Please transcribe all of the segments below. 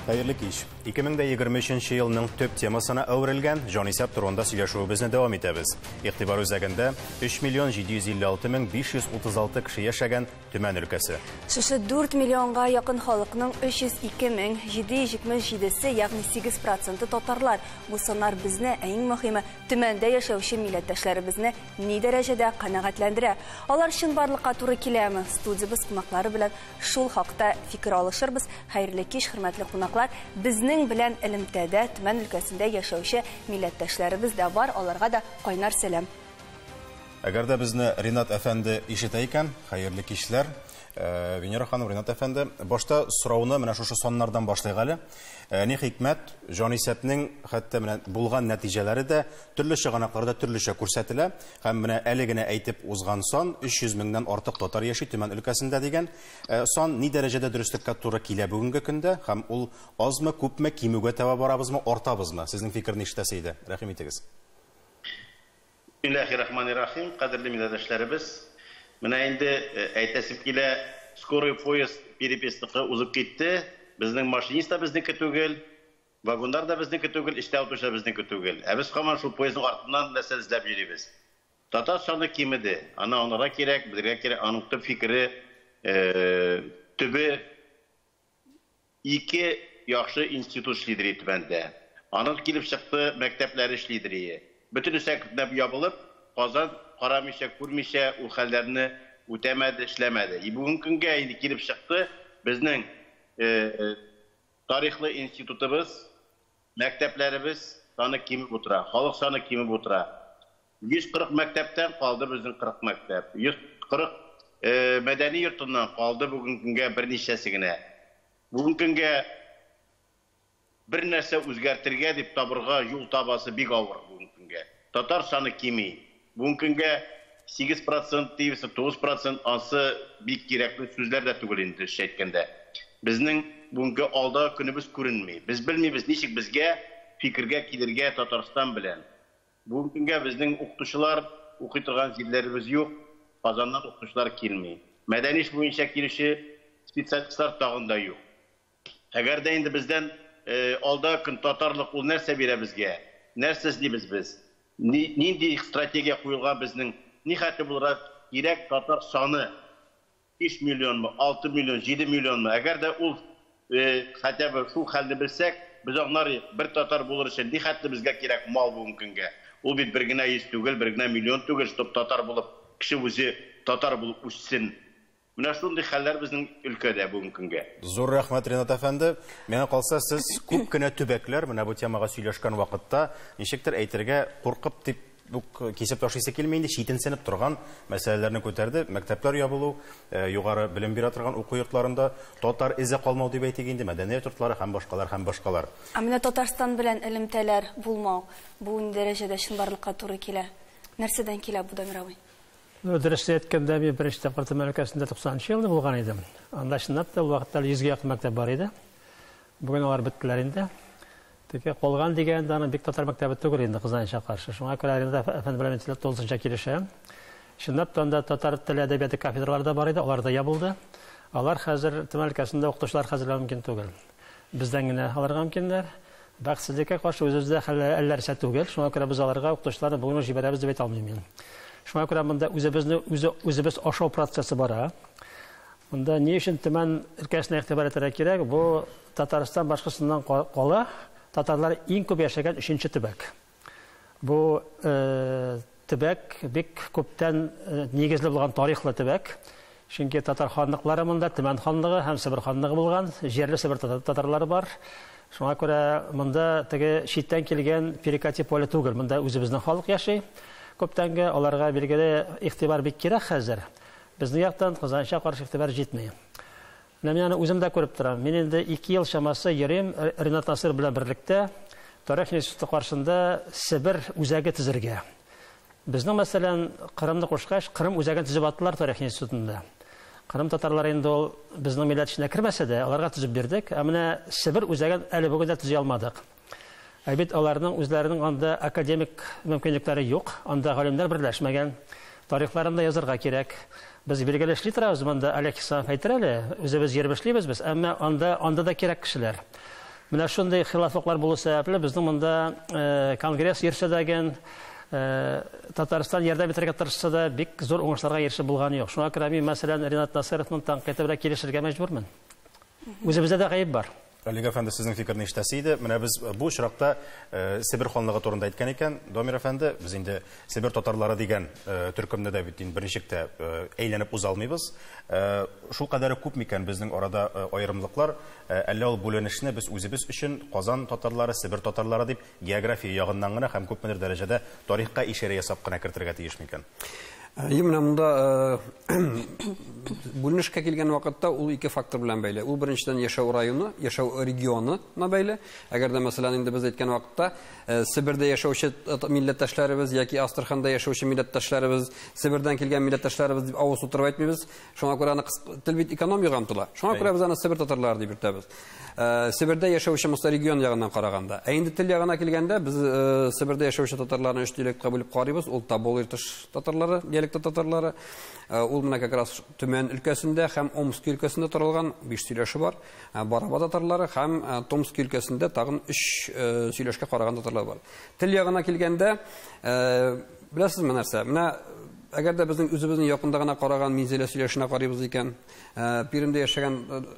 Хәерле кич. 2023 елның төп темасына әверелгән җанисәп турында сөйләшүебезне дәвам итәбез. Игътибар үзәгендә 3 миллион 756 мең 536 кеше яшәгән Төмән өлкәсе. Шушы 4 миллионга якын халыкның 302 мең 777-се, ягъни 8% татарлар. Бу саннар безне, ә иң мөһиме, Төмәндә яшәүче милләттәшләребезне ни дәрәҗәдә канәгатьләндерә? Алар чынбарлыкка туры киләме? Студиябез кунаклары белән шул хакта фикер алышырбыз. Хәерле кич, хөрмәтле кунаклар. Безнең белән элемтәдә Төмән өлкәсендә яшәүче милләттәшләребез дә бар. Аларга да кайнар сәлам. Әгәр дә безне Ринат әфәнде ишетә икән, хәерле кичләр. Венера ханым, Ринат әфәнде, башта сорауны менә шушы саннардан башлыйк әле. Ни хикмәт, җанисәпнең хәтта менә булган нәтиҗәләре дә төрле чыганакларда төрлечә күрсәтелә. Һәм менә әле генә әйтеп узган сан 300 меңнән артык татар яши Төмән өлкәсендә дигән сан ни дәрәҗәдә дөреслеккә туры килә бүгенге көндә һәм ул азмы, күпме, кимүгә таба барабызмы, артабызмы? Сезнең фикерне ишетәсе иде. Рәхим итегез. Бисмиллахир-рахманир-рахим, кадерле милләттәшләребез. Менә инде әйтәсем килә, скорый поезд переписьныкы узып китте. Безнең машинист та безнеке түгел, вагоннар да безнеке түгел, эштә утыручы да безнеке түгел. Ә без һаман шул поездның артыннан нәрсә эзләп йөрибез. Татар саны кимеде. Аны аңларга кирәк, белергә кирәк. Аның төп фикере, төбе ике яхшы институт эшлидер Төмәндә. Аның килеп чыкты, мәктәпләре эшлидер ие. Бөтенесе әкренләп ябылып, Казан карамыйча, күрмичә ул хәлләрне үтәмәде, эшләмәде. И бүгенге көнгә инде килеп чыкты, безнең тарихлы институтыбыз, мәктәпләребез саны кимеп утыра, халык саны кимеп утыра. 140 мәктәптән калды безнең 40 мәктәп. 140 мәдәни йортыннан калды бүгенге көнгә берничәсе генә. Бүгенге көнгә бер нәрсә үзгәртергә дип табырга юл табасы бик авыр бүгенге көнгә. Татар саны кими. Бүгенге көнгә 8% дибез, 9% ансы бик кирәкле сүзләр дә түгел инде дөрес әйткәндә. Безнең бүгенге алда көнебез күренми. Без белмибез ничек безгә фикергә килергә Татарстан белән. Бүгенге көнгә безнең укытучылар укый торган җирләребез юк, Казаннан укытучылар килми. Мәдәни эш буенча килүче специалистлар тагын да юк. Әгәр дә инде бездән алда көн татарлык ул нәрсә бирә безгә? Нәрсә эзлибез без? Нинди стратегия куелган безнең? Ни хәтле булырга кирәк татар саны? 5 миллионмы, 6 миллион, 7 миллионмы? Әгәр дә ул хотя бы шул хәлне белсәк, без аңлар идек, бер татар булыр өчен ни хәтле безгә кирәк мал бүгенге көнгә? Ул бит бер генә йөз түгел, бер генә миллион түгел, чтоб татар булып, кеше үзе татар булып үссен. Менә шундый хәлләр безнең өлкәдә бүгенге көнгә. Зур рәхмәт, Ринат әфәнде. Миңа калса, сез күп кенә төбәкләр менә бу темага сөйләшкән вакытта ничектер әйтергә куркып дип үк кисеп ташлыйсы килми инде, читенсенеп торган мәсьәләләрне күтәрде. Мәктәпләр ябылу, югары белем бирә торган уку йортларында татар эзе калмау дип әйтик инде, мәдәният йортлары һәм башкалар һәм башкалар. Ә менә Татарстан белән элемтәләр булмау бу ни дәрәҗәдә чынбарлыкка туры килә? Нәрсәдән килә бу, Дамир абый? Дөрес әйткәндә, мин беренче тапкыр Төмән өлкәсендә 90 елда булган идем. Анда чынлап та ул вакытта 100гә якын мәктәп бар иде. Бүген алар беттеләр инде. Теге калган дигәндә аның бик татар мәктәбе түгел инде, кызганычка каршы. Шуңа күрә Ринат әфәнде белән мин тулысынча килешәм. Чынлап та анда татар теле әдәбияты кафедралары да бар иде, алар да ябылды. Алар хәзер Төмән өлкәсендә укытучылар хәзерләү мөмкин түгел. Бездән генә алырга мөмкиннәр. Бәхетсезлеккә каршы үзебездә хәлләр әлләрсә түгел. Шуңа күрә без аларга укытучыларны бүген үк җибәрәбез дип әйтә алмыйм мин. Шуңа күрә монда үзебезне үзебез ашау процессы бара. Монда ни өчен Төмән өлкәсенә игътибар итәргә кирәк? Бу Татарстан башкасыннан кала татарлар иң күп яшәгән өченче төбәк. Бу төбәк бик күптән нигезле булган тарихлы төбәк. Чөнки татар ханлыклары монда Төмән ханлыгы һәм Себер ханлыгы булган, җирле Себер татарлары бар. Шуңа күрә монда теге читтән килгән перекати поле түгел, монда үзебезнең халык яши. Күптәнге аларга билгеле игътибар бик кирәк хәзер. Безнең яктан кызганычка каршы игътибар җитми. Менә мин аны үзем дә күреп торам. Мин инде 2 ел чамасы йөрим Ринат Насыр белән берлектә Тарих институты каршында Себер үзәге төзергә. Безнең, мәсәлән, Кырымны кушкач, Кырым үзәген төзеп аттылар Тарих институтында. Кырым татарлары инде ул безнең милләт эченә кермәсә дә, аларга төзеп бирдек. Ә менә Себер үзәген әле бүген дә төзи алмадык. Ә бит аларның үзләренең анда академик мөмкинлекләре юк, анда галимнәр берләшмәгән. Тарихларын да язарга кирәк. Без билгеле эшли торабыз монда, Олег Хисамов әйтер әле, үзебез йөреп эшлибез без, әмма анда да кирәк кешеләр. Менә шундый хилафлыклар булу сәбәпле безнең монда конгресс йөрсә дә ген, Татарстан ярдәм итәргә тырышса да, бик зур уңышларга ирешеп булганы юк. Шуңа күрә мин, мәсәлән, Ринат Насыровның тәнкыйте белән килешергә мәҗбүрмен. Үзебездә дә гаеп бар. Олег әфәнде, сезнең фикерне ишетәсе иде. Менә без бу очракта Себер ханлыгы турында әйткән икән, Дамир әфәнде, без инде Себер татарлары дигән төркемне дә бит инде берничек тә әйләнеп уза алмыйбыз. Шул кадәр күп микән безнең арада аерымлыклар? Әллә ул бүленешне без үзебез өчен Казан татарлары, Себер татарлары дип география ягыннан гына һәм күпмедер дәрәҗәдә тарихка ишарә ясап кына кертергә тиеш микән? Менә монда бүленешкә килгән вакытта ул ике фактор белән бәйле. Ул беренчедән яшәү районы, яшәү регионына бәйле. Әгәр дә мәсәлән инде без әйткән вакытта Себердә яшәүче милләттәшләребез яки Астраханда яшәүче милләттәшләребез, Себердән килгән милләттәшләребез дип авыз тутырып әйтмибез. Шуңа күрә аны тел бит экономикага омтыла. Шуңа күрә без аны Себер татарлары дип йөртәбез. Себердә яшәүче муса регион ягыннан караганда. Ә инде тел ягына килгәндә без Себердә яшәүче татарларны өч диалектка бүлеп карыйбыз. Ул Тобол Иртыш татарлары, диалекты татарлары. Ул менә как раз Төмән өлкәсендә һәм Омск өлкәсендә таралган 5 сөйләше бар. Бараба татарлары һәм Томск өлкәсендә тагын 3 сөйләшкә караган татарлар бар. Тел ягына килгәндә, беләсезме нәрсә? Менә әгәр дә безнең үзебезнең якында гына караган Минзәлә сөйләшенә карыйбыз икән, Пермьдә яшәгән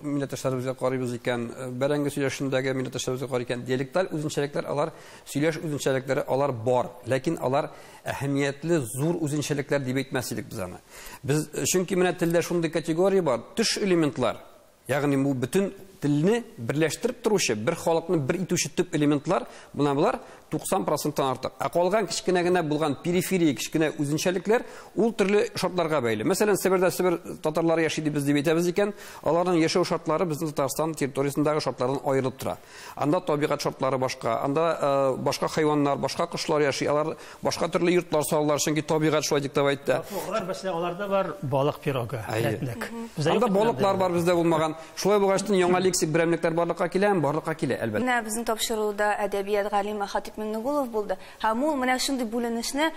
милләттәшләребезгә карыйбыз икән, Бәрәңге сөйләшендәге милләттәшләребезгә карый икән, диалекталь үзенчәлекләр алар, сөйләш үзенчәлекләре алар бар, ләкин алар әһәмиятле зур үзенчәлекләр дип әйтмәс идек без аны. Без чөнки менә телдә шундый категория бар, төш элементлар, ягъни бу бөтен телне берләштереп торучы, бер халыкны бер итүче төп элементлар, менә болар 90%-тан артык. Ә калган кечкенә генә булган периферия кечкенә үзенчәлекләр ул төрле шартларга бәйле. Мәсәлән, Себердә Себер татарлары яши дип без дип әйтәбез икән, аларның яшәү шартлары безнең Татарстан территориясендәге шартлардан аерылып тора. Анда табигать шартлары башка, анда башка хайваннар, башка кошлар яши, алар башка төрле йортлар салалар, чөнки табигать шулай диктовать итә. Алар, мәсәлән, аларда бар балык пирогы, рәтнек. Анда балыклар бар, бездә булмаган. Шулай булгач, яңа лексик берәмлекләр барлыкка килә, барлыкка килә, әлбәттә. Менә безнең тапшыруда әдәбият галиме Хатип Миңнегулов булды. Һәм ул менә шундый бүленешне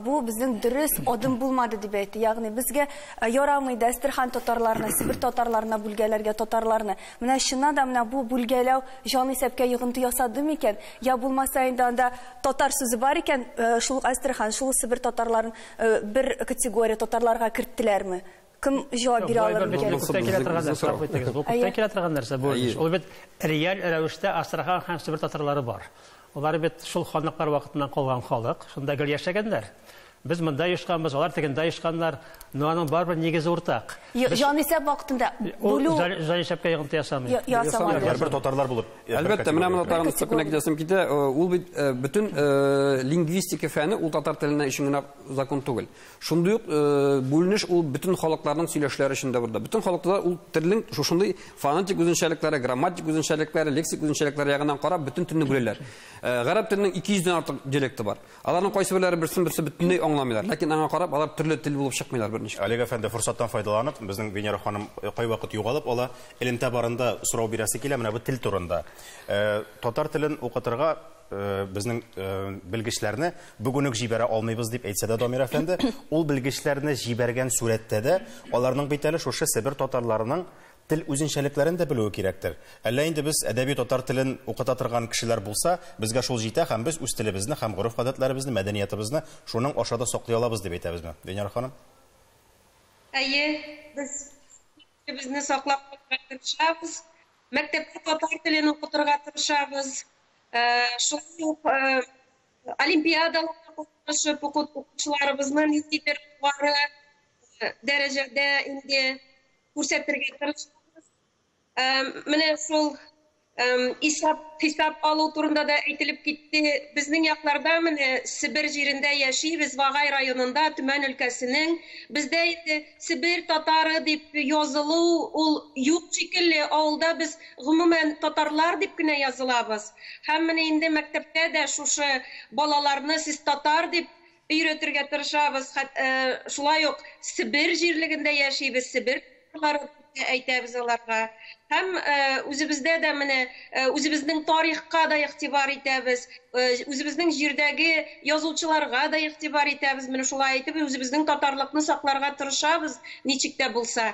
бу безнең дөрес адым булмады дип әйтте. Ягъни безгә ярамый Әстерхан татарларына, Себер татарларына бүлгәләргә татарларны. Менә чыннан да менә бу бүлгәләү җан исәпкә йогынты ясады микән? Я булмаса инде анда татар сүзе бар икән, шул Әстерхан, шул Себер татарларын бер категория татарларга керттеләрме? Кем җавап бирә алыр микән? Бу күптән килә торган нәрсә, бу күптән килә торган нәрсә бу. Ул бит реаль рәвештә Астрахань һәм Себер татарлары бар. Алар бит шул ханлыклар вакытыннан калган халык, шунда гел яшәгәннәр. Без монда яшәгәнбез, алар тегендә яшәгәннәр, но аның барыбер нигезе уртак. Җан исәп вакытында бүлү җан исәпкә йогынты ясамый. Ясамады. Барыбер татарлар булып. Әлбәттә, менә монда тагын өстәп кенә китәсем китә, ул бит бөтен лингвистика фәне ул татар теленә өчен генә закон түгел. Шундый ук бүленеш ул бөтен халыкларның сөйләшләре өчен дә бар. Бөтен халыклар ул телнең шушындый фонетик үзенчәлекләре, грамматик үзенчәлекләре, лексик үзенчәлекләре ягыннан карап бөтен телне бүләләр. Гарәп теленең 200 дән артык диалекты бар. Аларның кайсы берләре берсен берсе бөтенләй аңламыйлар. Ләкин аңа карап алар төрле тел булып чыкмыйлар берничә. Олег әфәнде, форсаттан файдаланып, безнең Венера ханым кайвакыт югалып ала, элемтә барында сорау бирәсе килә менә бу тел турында. Татар телен укытырга безнең белгечләрне бүген үк җибәрә алмыйбыз дип әйтсә дә Дамир әфәнде, ул белгечләрне җибәргән сурәттә дә аларның бит әле шушы Себер татарларының тел үзенчәлекләрен дә белүе кирәктер. Әллә инде без әдәби татар телен укыта торган кешеләр булса, безгә шул җитә һәм без үз телебезне һәм гореф-гадәтләребезне, мәдәниятебезне шуның аша да саклый алабыз дип әйтәбезме? Венера ханым? Әйе, без телебезне саклап калырга тырышабыз. Мәктәптә татар телен укытырга тырышабыз. Шулай ук олимпиадаларда катнашып укучыларыбызны ниндидер югары дәрәҗәдә инде күрсәтергә тырышабыз. Менә шул исәп алу турында да әйтелеп китте. Безнең якларда менә Себер җирендә яшибез, Вагай районында, Төмән өлкәсенең. Бездә инде Себер татары дип язылу ул юк шикелле. Авылда без гомумән татарлар дип кенә язылабыз. Һәм менә инде мәктәптә дә шушы балаларны сез татар дип өйрәтергә тырышабыз. Шулай ук Себер җирлегендә яшибез, Себер татарлары дип әйтәбез аларга. Һәм үзебездә дә менә үзебезнең тарихка да игътибар итәбез, үзебезнең җирдәге язучыларга да игътибар итәбез. Менә шулай итеп үзебезнең татарлыкны сакларга тырышабыз, ничек тә булса.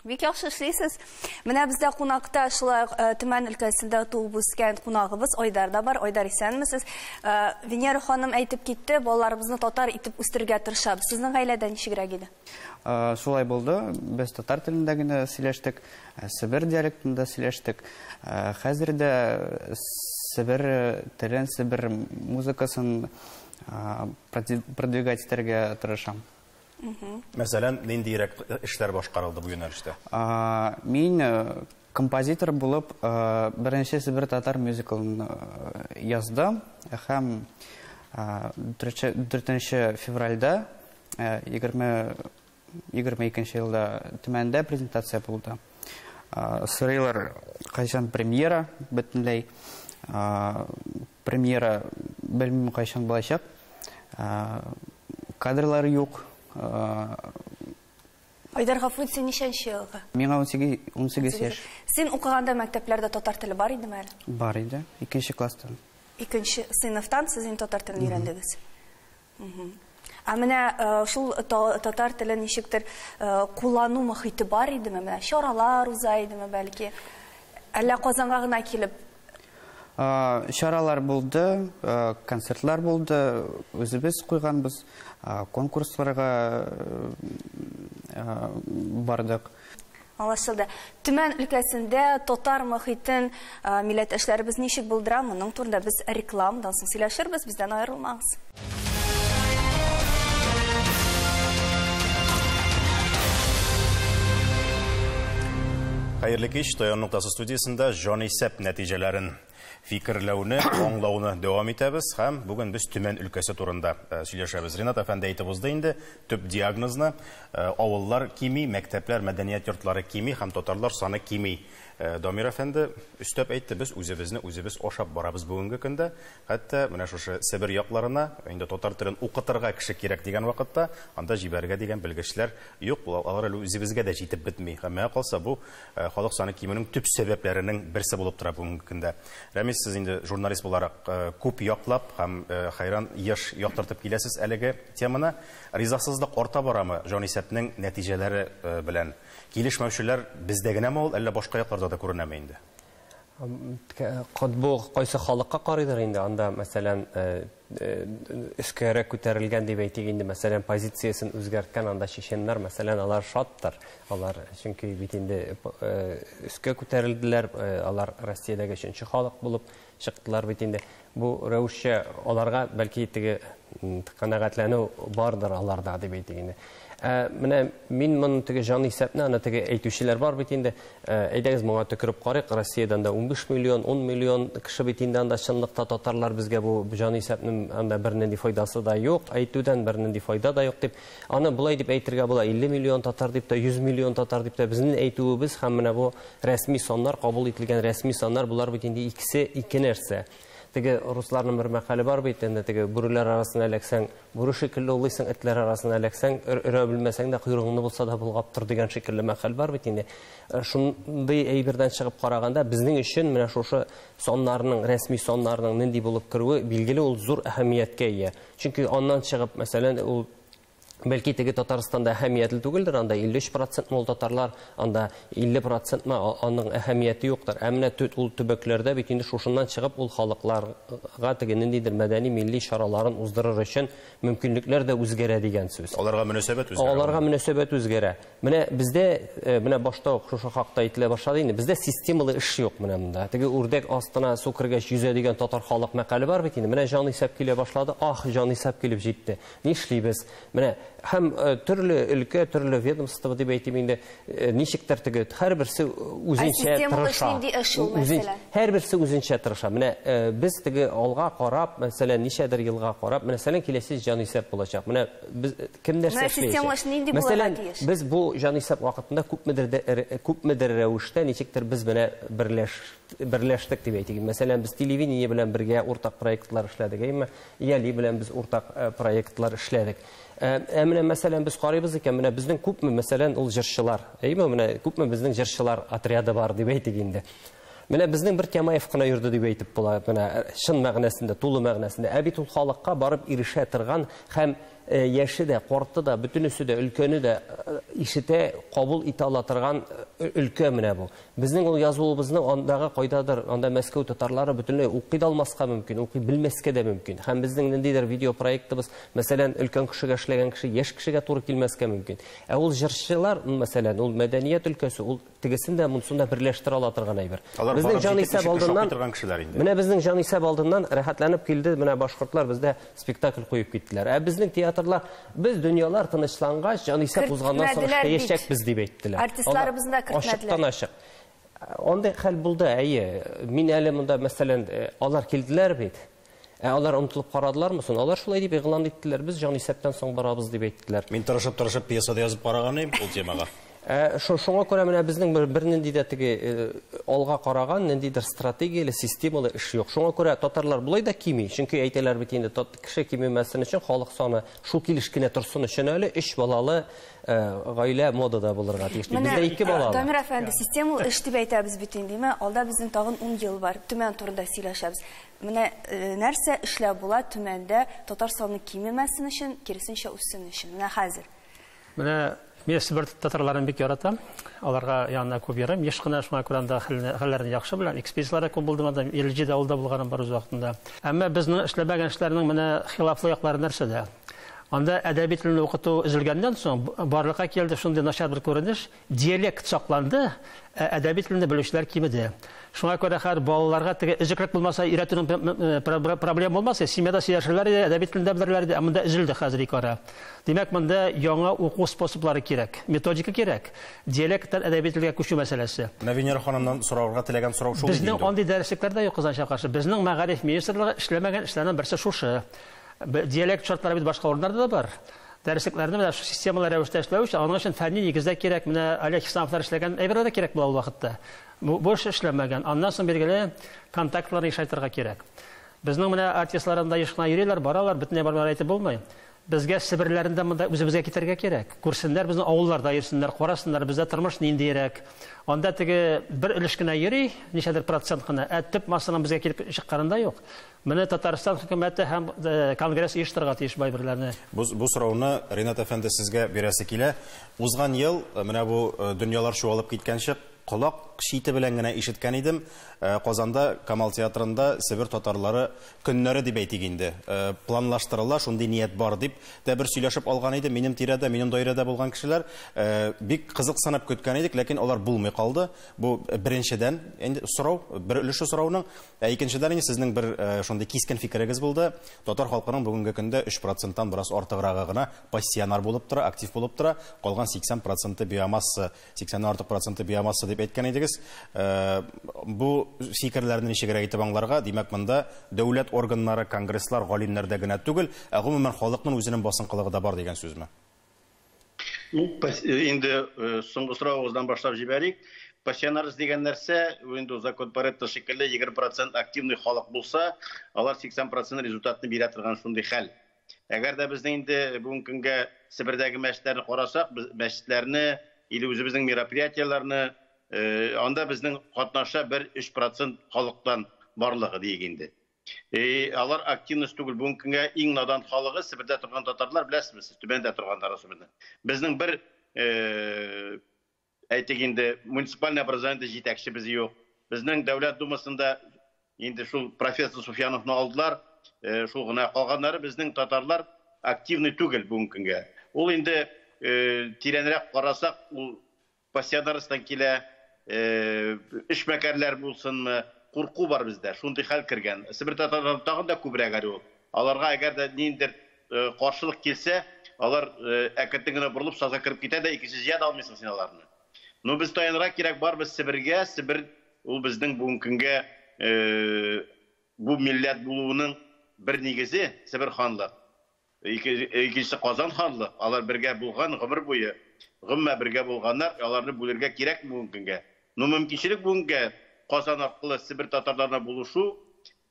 Бик яхшы эшлисез. Менә бездә кунакта шулай Төмән өлкәсендә туып үскән кунагыбыз Айдар да бар. Айдар, исәнмесез. Венера ханым әйтеп китте, балаларыбызны татар итеп үстерергә тырышабыз. Сезнең гаиләдә ничегрәк иде? Шулай булды. Без татар телендә генә сөйләштек, Себер диалектында сөйләштек. Хәзер дә Себер телен, Себер музыкасын продвигать итәргә тырышам. Мәсәлән, ниндирәк эшләр башкарылды бу юнәлештә? Мин композитор булып беренче Себер татар мюзиклын яздым һәм 4 февральдә 22 елда Төмәндә презентация булды. Сорыйлар, кайчан премьера, бөтенләй премьера белмим кайчан булачак. Кадрлар юк. Айдар, гафу ит, син ничәнче елгы? Миңа 18 яшь. Син укыганда мәктәпләрдә татар теле бар идеме әле? Бар иде, 2 класстан. 2 сыйныфтан сез инде татар телен өйрәндегез. Ә менә шул татар телен ничектер куллану мохите бар идеме? Менә чаралар уза идеме бәлки? Әллә Казанга гына килеп? Чаралар булды, концертлар булды, үзебез куйганбыз, конкурсларга бардык. Аңлашылды. Төмән өлкәсендә татар мохитен милләттәшләребез ничек булдыра? Моның турында без рекламадан соң сөйләшербез, бездән аерылмагыз. Хәерле кич, Таяну ноктасы студиясендә җанисәп нәтиҗәләрен фикерләүне, аңлауны дәвам итәбез һәм бүген без Төмән өлкәсе турында сөйләшәбез. Ринат әфәнде әйтеп узды инде төп диагнозны: авыллар кими, мәктәпләр, мәдәният йортлары кими һәм татарлар саны кими. Дамир әфәнде өстәп әйтте, без үзебезне үзебез ашап барабыз бүгенге көндә. Хәтта менә шушы Себер якларына инде татар телен укытырга кеше кирәк дигән вакытта анда җибәрергә дигән белгечләр юк, алар әле үзебезгә дә җитеп бетми. Һәм миңа калса, бу халык саны кимүнең төп сәбәпләренең берсе булып тора бүгенге көндә. Рәмис, сез инде журналист буларак күп яклап һәм хайран еш яктыртып киләсез әлеге теманы. Ризасызлык арта барамы җанисәпнең нәтиҗәләре белән? Килешмәүчеләр бездә генәме ул, әллә башка якларда да күренәме инде? Бу кайсы халыкка карыйдыр инде, анда, мәсәлән, өскәрәк күтәрелгән дип әйтик инде, мәсәлән, позициясен үзгәрткән анда чеченнар, мәсәлән, алар шаттыр. Алар чөнки бит инде өскә күтәрелделәр, алар Россиядәге өченче халык булып чыктылар бит инде. Бу рәвешчә аларга бәлки теге канәгатьләнү бардыр аларда дип әйтик инде. Менә мин моны теге җанисәпне, аны теге әйтүчеләр бар бит инде. Әйдәгез моңа төкереп карыйк, Россиядән дә 15 миллион, 10 миллион кеше бит инде анда чынлыкта татарлар, безгә бу җанисәпнең анда бернинди файдасы да юк, әйтүдән бернинди файда да юк дип. Аны болай дип әйтергә була, 50 миллион татар дип тә, 100 миллион татар дип тә безнең әйтүебез һәм менә бу рәсми саннар, кабул ителгән рәсми саннар, булар бит инде икесе ике нәрсә. Теге русларның бер мәкале бар бит инде, теге бүреләр арасына эләксәң, бүре шикелле улыйсың, этләр арасына эләксәң, өрә белмәсәң дә койрыгыңны булса да болгап тор дигән шикелле мәкаль бар бит инде. Шундый әйбердән чыгып караганда, безнең өчен менә шушы саннарның, рәсми саннарның нинди булып керүе билгеле ул зур әһәмияткә ия. Чөнки аннан чыгып, мәсәлән, ул бәлки теге Татарстанда әһәмиятле түгелдер, анда 53% мул татарлар, анда 50% ма аның әһәмияте юктыр. Ә менә ул төбәкләрдә бит инде шушыннан чыгып ул халыкларга теге ниндидер мәдәни милли чараларын уздырыр өчен мөмкинлекләр дә үзгәрә дигән сүз. Аларга мөнәсәбәт үзгәрә. Аларга мөнәсәбәт үзгәрә. Менә бездә, менә башта ук шушы хакта әйтелә башлады инде, бездә системалы эш юк менә монда. Теге үрдәк астына су кергәч йөзә дигән татар халык мәкале бар бит инде. Менә җанисәп килә башлады, ах, җанисәп килеп җитте. Нишлибез? Менә һәм төрле өлкә, төрле ведомство дип әйтим инде, ничектер теге һәрберсе үзенчә тырыша. Һәрберсе үзенчә тырыша. Менә без теге алга карап, мәсәлән, ничәдер елга карап, мәсәлән, киләсе җанисәп булачак. Менә без кем нәрсә эшләячәк? Мәсәлән, без бу җанисәп вакытында күпмедер рәвештә ничектер без менә берләштек дип әйтик. Мәсәлән, без телевидение белән бергә уртак проектлар эшләдек, әйме? Яли белән без уртак проектлар эшләдек. Ә менә мәсәлән без карыйбыз икән, менә безнең күпме, мәсәлән, ул җырчылар, әйме, менә күпме безнең җырчылар отряды бар дип әйтик инде. Менә безнең бер Тямаев кына йөрде дип әйтеп була, менә чын мәгънәсендә, тулы мәгънәсендә. Ә бит ул халыкка барып ирешә торган һәм Яше дә, карты да, бөтенесе дә, өлкәне дә ишетә, кабул итә ала торган өлкә менә бу. Безнең ул язуыбызны андагы кайдадыр, анда Мәскәү татарлары бөтенләй укый да алмаска мөмкин, укый белмәскә дә мөмкин. Һәм безнең ниндидер видео проектыбыз, мәсәлән, өлкән кешегә эшләгән кеше яшь кешегә туры килмәскә мөмкин. Ә ул җырчылар, мәсәлән, ул мәдәният өлкәсе, ул тегесен дә, монысын да берләштерә ала торган әйбер. Безнең җанисәп алдыннан, менә безнең җанисәп алдыннан рәхәтләнеп килде, менә башкортлар бездә спектакль куеп киттеләр. Ә безнең театрлар, без дөньялар тынычлангач, җанисәп узганнан соң эшләячәкбез дип әйттеләр. Артистларыбызны да кертмәделәр. Ачыктан ачык. Андый хәл булды, әйе. Мин әле монда, мәсәлән, алар килделәр бит. Ә алар онытылып карадылармы соң? Алар шулай дип игълан иттеләр. Без җанисәптән соң барабыз дип әйттеләр. Мин тырышып-тырышып пьесада язып караган идем ул темага. Шуңа күрә менә безнең бернинди дә теге алга караган ниндидер стратегияле, системалы эш юк. Шуңа күрә татарлар болай да кими. Чөнки әйтәләр бит инде, кеше кимемәсен өчен халык саны шул килеш кенә торсын өчен әле 3 балалы гаилә модада булырга тиеш. Бездә 2 балалы. Дамир әфәнде, системалы эш дип әйтәбез бит инде, димә? Алда безнең тагын 10 ел бар. Төмән турында сөйләшәбез. Менә нәрсә эшләп була Төмәндә татар саны кимемәсен өчен, киресенчә үссен өчен. Менә хәзер. Менә мин Себер татарларын бик яратам. Аларга янына күп йөрим. Еш кына шуңа күрә анда хәлләрне яхшы беләм. Экспедицияләрдә күп булдым анда, 57 авылда булганым бар үз вакытында. Әмма безнең эшләмәгән эшләрнең менә хилафлы яклары нәрсәдә? Анда әдәби телне укыту өзелгәннән соң барлыкка килде шундый начар бер күренеш, диалект сакланды, ә әдәби телне белүчеләр кимеде. Шуңа күрә һәр балаларга теге өзеклек булмаса, өйрәтүнең проблема булмаса, семьяда сөйләшерләр иде, әдәби телне белерләр иде, ә монда өзелде хәзер ике ара. Димәк, монда яңа уку способлары кирәк, методика кирәк. Диалекттан әдәби телгә күчү мәсьәләсе. Менә Венера ханымнан сорарга теләгән сорау шул иде. Безнең андый дәреслекләр дә юк, кызганычка каршы. Безнең мәгариф министрлыгы эшләмәгән эшләрнең берсе шушы. Диалект шартлары бит башка урыннарда да бар. Дәреслекләрне менә шул системалы рәвештә эшләү өчен, аның өчен фәнни нигездә кирәк. Менә Олег Хисамовлар эшләгән әйберләр дә кирәк була ул вакытта. Бу эш эшләмәгән. Аннан соң билгеле контактларны ишайтырга кирәк. Безнең менә артистлар анда еш кына йөриләр, баралар, бөтенләй бармыйлар әйтеп булмый. Безгә Себерләрендә монда үзебезгә китәргә кирәк. Күрсеннәр, безнең авылларда йөрсеннәр, карасыннар, бездә тормыш ниндирәк. Анда теге бер өлеш кенә йөри, ничәдер процент кына, ә төп массаның безгә килеп чыкканында юк. Менә Татарстан хөкүмәте һәм конгресс оештырырга тиеш бу әйберләрне. Бу сорауны Ринат әфәнде сезгә бирәсе килә. Узган ел менә бу дөньялар чуалып киткәнче колак чите белән генә ишеткән идем. Казанда Камал театрында Себер татарлары көннәре дип әйтик инде. Планлаштырыла, шундый ният бар дип тә бер сөйләшеп алган идем. Минем тирәдә, минем даирәдә булган кешеләр бик кызыксынып көткән идек, ләкин алар булмый калды. Бу беренчедән инде сорау, бер өлеше сорауның, ә икенчедән инде сезнең бер шундый кискен фикерегез булды. Татар халкының бүгенге көндә 3%-тан бераз артыграгы гына пассионар булып тора, актив булып тора. Калган 80% биомасса, 80-нән артык проценты биомасса дип әйткән идегез. Бу фикерләрне ничегрәк итеп аңларга? Димәк, монда дәүләт органнары, конгресслар, галимнәрдә генә түгел, ә гомумән халыкның үзенең басынкылыгы да бар дигән сүзме? Инде соңгы соравыгыздан башлап җибәрик. Пассионарность дигән нәрсә, инде закон Паретто шикелле 20% активный халык булса, алар 80% результатны бирә торган шундый хәл. Әгәр дә безнең инде бүгенге көнгә Себердәге мәчетләрне карасак, без мәчетләрне или үзебезнең мероприятиеләрне, анда безнең катнаша бер 3% халыктан барлыгы диек инде. Алар активность түгел. Бүгенге көнгә иң надан халыгы Себердә торган татарлар, беләсезме сез, түбәндә торганнар особенно. Безнең бер, әйтик инде, муниципальный образование җитәкчебез юк. Безнең Дәүләт Думасында инде шул профессор Суфьяновны алдылар, шул гына калганнары безнең татарлар активный түгел бүгенге көнгә. Ул инде тирәнрәк карасак, ул пассионарстан килә, эшмәкәрләр булсынмы, курку бар бездә, шундый хәл кергән. Себер татарлары тагын да күбрәк әле ул. Аларга әгәр дә ниндидер каршылык килсә, алар әкрен генә борылып сазга кереп китә дә, икенче җыя да алмыйсың син аларны. Но без таянырга кирәк барбыз Себергә. Себер ул безнең бүгенге көнгә бу милләт булуының бер нигезе Себер ханлык. Икенче Казан ханлык. Алар бергә булган гомер буе, гомумән бергә булганнар, аларны бүлергә кирәк бүгенге көнгә. Но мөмкинчелек бүгенгә Казан аркылы Себер татарларына булышу,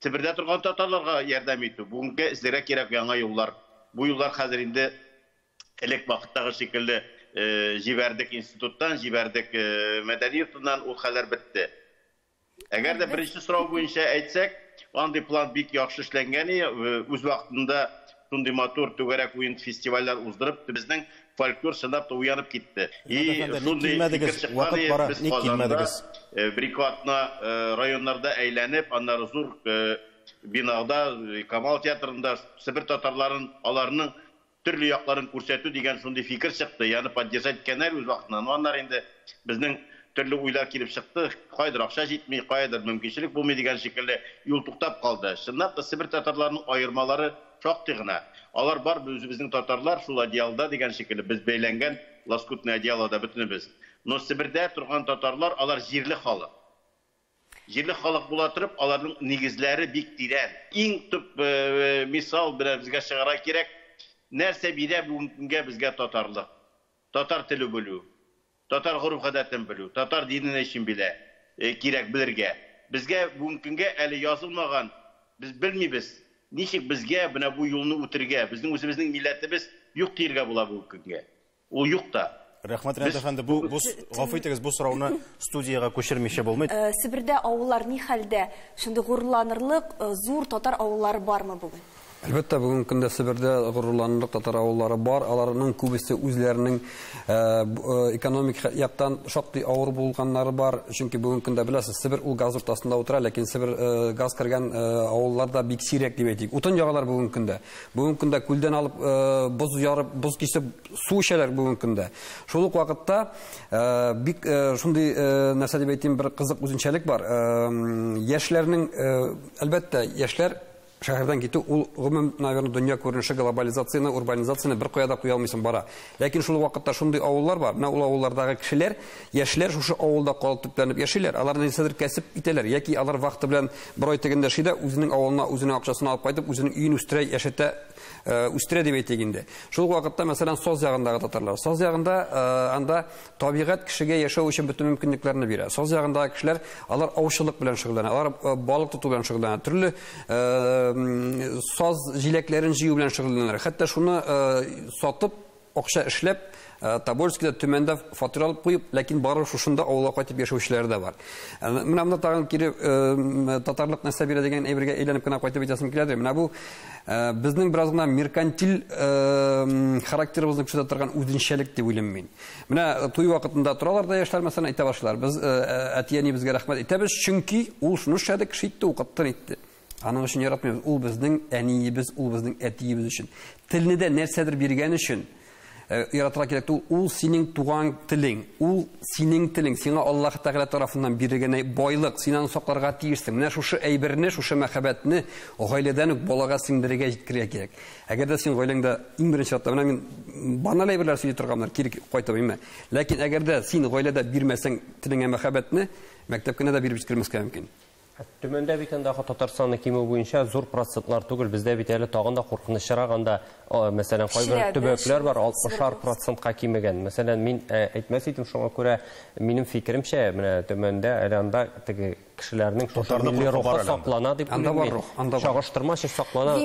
Себердә торган татарларга ярдәм итү. Бүгенгә эзләргә кирәк яңа юллар. Бу юллар хәзер инде элек вакыттагы шикелле җибәрдек институттан, җибәрдек мәдәни йортыннан, ул хәлләр бетте. Әгәр дә беренче сорау буенча әйтсәк, андый план бик яхшы эшләнгән, үз вакытында шундый матур түгәрәк уен фестивальләр уздырып, безнең фольклор чынлап та уянып китте. И шундый фикер чыккан, без Казанда бер-ике атна районнарда әйләнеп, аннары зур бинада, Камал театрында Себер татарларын, аларның төрле якларын күрсәтү дигән шундый фикер чыкты. Ягъни поддержать иткәннәр үз вакытында. Но аннары инде безнең төрле уйлар килеп чыкты. Кайдыр акча җитми, кайдыр мөмкинчелек булмый дигән шикелле юл туктап калды. Чынлап та Себер татарларының аермалары шактый гына. Алар бар, үзебезнең татарлар шул одеялда дигән шикелле без бәйләнгән лоскутный одеялода бөтенебез. Но Себердә торган татарлар, алар җирле халык. Җирле халык була торып, аларның нигезләре бик тирән. Иң төп мисал белән безгә чыгара кирәк. Нәрсә бирә бүгенге көнгә безгә татарлык? Татар теле белү, татар гореф-гадәтен белү, татар динен өчен белә, кирәк белергә. Безгә бүгенге көнгә әле язылмаган, без белмибез, ничек безгә менә бу юлны үтергә. Безнең үзебезнең милләтебез юк диергә була бүгенге көнгә. Ул юк та. Рәхмәт, Ринат әфәнде, бу гафу итегез, бу сорауны студиягә күчермичә булмый. Себердә авыллар ни хәлдә? Шундый горурланырлык зур татар авыллары бармы бүген? Әлбәттә, бүгенге көндә Себердә горурланырлык татар авыллары бар. Аларның күбесе үзләренең экономик яктан шактый авыр булганнары бар. Чөнки бүгенге көндә беләсез, Себер ул газ уртасында утыра, ләкин Себер газ кергән авылларда бик сирәк дип әйтик. Утын ягалар бүгенге көндә. Бүгенге көндә күлдән алып боз ярып, боз кисеп су эчәләр бүгенге көндә. Шул ук вакытта бик шундый нәрсә дип әйтим, бер кызык үзенчәлек бар. Яшьләрнең, әлбәттә, яшьләр шәһәрдән китү ул гомум, наверное, дөнья күренеше, глобализацияне, урбанизацияне бер кая да куя алмыйсың бара. Ләкин шул вакытта шундый авыллар бар. Менә ул авыллардагы кешеләр, яшьләр шушы авылда калып төпләнеп яшиләр. Алар нәрсәдер кәсеп итәләр яки алар вакыты белән бер ай тегендә эшли дә үзенең авылына үзенең акчасын алып кайтып, үзенең өен үстерә, яшәтә, үстерә дип әйтик инде. Шул вакытта, мәсәлән, Саз ягындагы татарлар. Саз ягында анда табигать кешегә яшәү өчен бөтен мөмкинлекләрне бирә. Саз ягындагы кешеләр алар аучылык белән шөгыльләнә, алар балык тоту белән шөгыльләнә, төрле саз җиләкләрен җыю белән шөгыльләнәләр. Хәтта шуны сатып, акча эшләп, Тобольскида, Төмәндә фатир алып куеп, ләкин бары шушында авылга кайтып яшәүчеләр дә бар. Менә монда тагын кире татарлык нәрсә бирә дигән әйбергә әйләнеп кенә кайтып әйтәсем килә. Менә бу безнең бераз гына меркантиль характерыбызны күрсәтә торган үзенчәлек дип уйлыйм мин. Менә туй вакытында торалар да яшьләр, мәсәлән, әйтә башлыйлар. Без әти-әнибезгә рәхмәт әйтәбез, чөнки ул шуны эшләде, кеше итте, укытты, итте. Аның өчен яратмыйбыз. Ул безнең әниебез, ул безнең әтиебез өчен. Телне дә нәрсәдер биргән өчен яратырга кирәк түгел. Ул синең туган телең, ул синең телең, сиңа Аллаһ Тәгалә тарафыннан бирелгән байлык, син аны сакларга тиешсең. Менә шушы әйберне, шушы мәхәббәтне гаиләдән үк балага сеңдерергә җиткерергә кирәк. Әгәр дә син гаиләңдә иң беренче чиратта, менә мин баналь әйберләр сөйли торганнар, кире кайтып әйме. Ләкин әгәр дә син гаиләдә бирмәсәң телеңә мәхәббәтне, мәктәп кенә дә биреп җиткермәскә мөмкин. Төмәндә бит андагы татар саны кимү буенча зур процентлар түгел, бездә бит әле тагын да куркынычрак анда, мәсәлән, кайбер төбәкләр бар, 60% кимегән. Мәсәлән, мин әйтмәс идем, шуңа күрә минем фикеремчә, менә Төмәндә әле анда теге кешеләрнең шушы милли рухы саклана дип уйлыйм. Чагыштырмача саклана.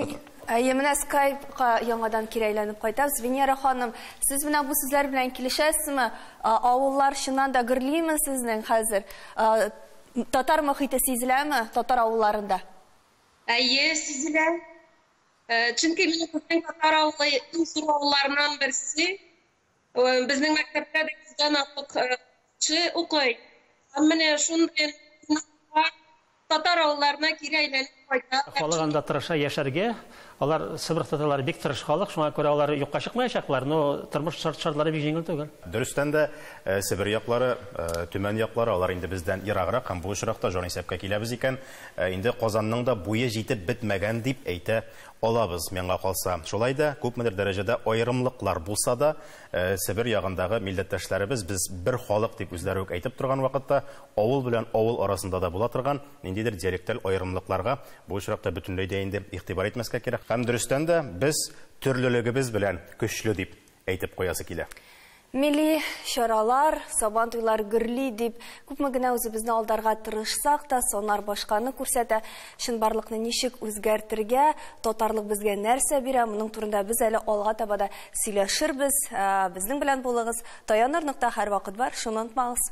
Әйе, менә Skype-ка яңадан кире әйләнеп кайтабыз. Венера ханым, сез менә бу сүзләр белән килешәсезме? Авыллар чыннан да гөрлиме сезнең хәзер? Татар мохите сизеләме татар авылларында? Әйе, сизелә. Чөнки минем татар авылы иң зур авылларыннан берсе. Безнең мәктәптә дә 100-дән артык кеше укый. Һәм менә шундый татар авылларына кире әйләнеп кайта. Халык анда тырыша яшәргә. Алар Себер татарлары бик тырыш халык, шуңа күрә алар юкка чыкмаячаклар, но тормыш шартлары бик җиңел түгел. Дөрестән дә, Себер яклары, Төмән яклары, алар инде бездән ераграк һәм бу очракта җан исәпкә киләбез икән, инде Казанның да буе җитеп бетмәгән дип әйтә алабыз, миңа калса. Шулай да күпмедер дәрәҗәдә аерымлыклар булса да, Себер ягындагы милләттәшләребез без бер халык дип үзләре үк әйтеп торган вакытта, авыл белән авыл арасында да була торган ниндидер диалекталь аерымлыкларга бу очракта бөтенләй дә инде игътибар итмәскә кирәк. Һәм дөрестән дә без төрлелегебез белән көчле дип әйтеп куясы килә. Милли чаралар, сабан туйлар гөрли дип күпме генә үзебезне алдарга тырышсак та, саннар башканы күрсәтә. Чынбарлыкны ничек үзгәртергә, татарлык безгә нәрсә бирә, моның турында без әле алга таба да сөйләшербез. Безнең белән булыгыз. Таяныр нокта һәрвакыт бар, шуны онытмагыз.